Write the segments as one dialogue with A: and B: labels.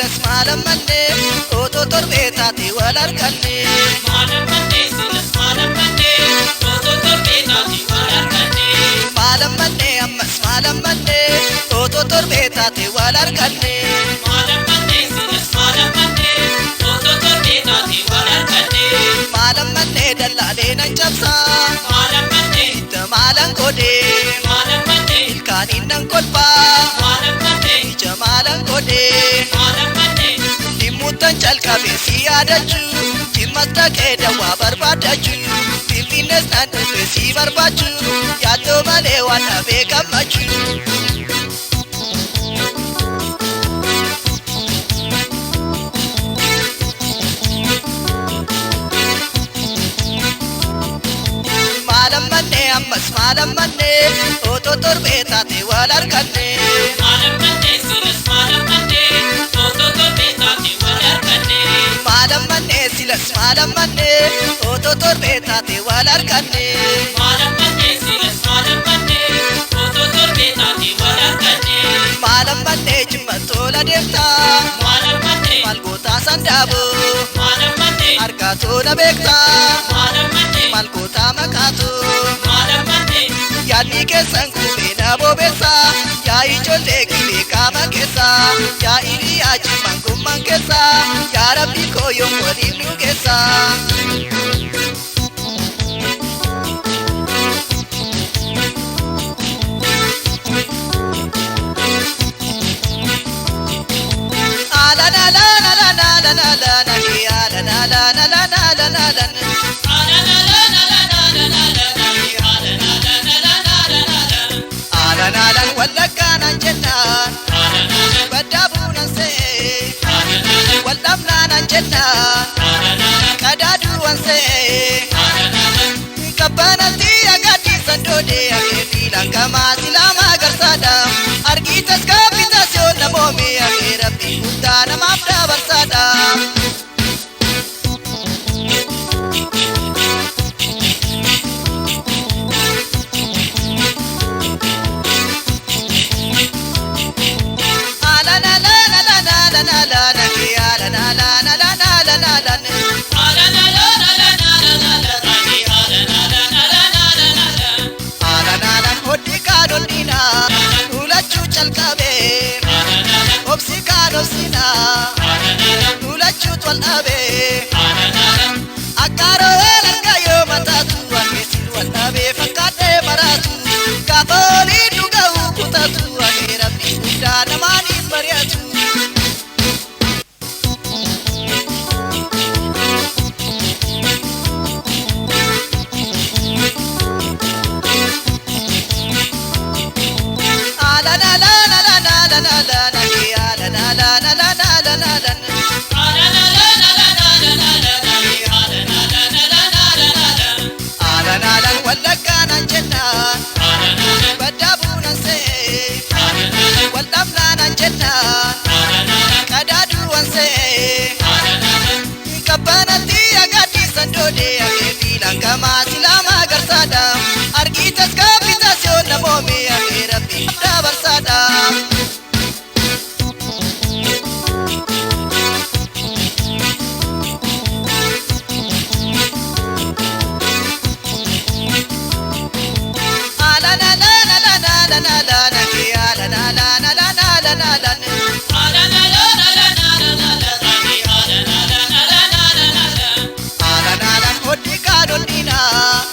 A: Silas maalammanne otoo torbee taate wal arganne.
B: Maalammanne silas maalammanne otoo torbee taate wal arganne.
A: Maalammanne ammas maalammanne otoo torbee taate wal arganne.
B: Maalammanne silas maalammanne otoo torbee taate wal arganne.
A: Maalammanne dallaalee nan cabsaa.
B: Maalammanne
A: Itti maalan godhee.
B: maalammanne
A: Ilkaaniin nan kolfaa.
B: maalammanne
A: Ija maalan godhee.
B: maalammanne
A: Dhimmuuttan calqabee si yaadachuu. Jimmas dhaqee dawaa barbaadachuu. Finfinnees nan dhufe si barbaachuu. Yaaddoo malee waan dhabee gammachuu. Maalammanne ammas maalammanne otoo torbee taate wal arganne.
B: Maalammanne silas maalammanne otoo torbee taate wal arganne.
A: Maalammanne silas maalammanne otoo torbee taate wal arganne.
B: Maalammanne silas maalammanne otoo torbee taate wal arganne.
A: Maalammanne jimma tola deemtaa.
B: Maalammanne
A: Maal gootaa sandaaboo
B: maalammanne
A: argaa tola beektaa.
B: maalammanne
A: Maal gootaa makaatoo
B: maalammanne
A: yaadni keessan gubee na bobeessaa. Yaa ijoollee gibee qaama keessaa. Yaa hiriyaa jimmaan gummaan keessaa. Yaa rabbi koo yoom waliin nu geessaa. Alan alan alan alan alan alan alan alan alan alan. Alan alan wallaggaa naan jennaan baddaa buunan se'ee waldhabnaa naan jennaan qadaaduu se'ee kabbanatti agaddiisan doodee akee fiilaan silaamaa garsaadha argiitas kaabbitas yoo namoome akee rabbi guddaa namaaf dabarsaadha. Alan alan alan alan alan akee alan alan alan alan alan. Alan alan hodhi kaan hodhinaa lulachuu calqabee obsi kaan obsinaa lulachuut wal dhabee akkaaroo erga yoo mataatu akeesin wal dhabee fakkaatee maraatu gaafa oliin dhuga'uu kutatu akee rabbi guddaa namaan hin mari'atu. Alan alan alan alan alan akee alan alan alan alan alan. Alan alan wallaggaa naan jennaan baddaa buunan se'ee waldhabnaa naan jennaan qadaaduu se'ee kabbanatti agaddiisan doodee akee fiilaan gamaa silaamaa garsaadha argiitas kaabbitas yoo namoome akee rabbi dabarsaadha. Alan alan alan alan alan akee alan alan alan alan alan. Alan alan hodhi kaan hodhinaa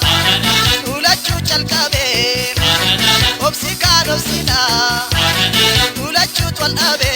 A: lulachuu calqabee obsi kaan obsinaa lulachuut wal dhabee.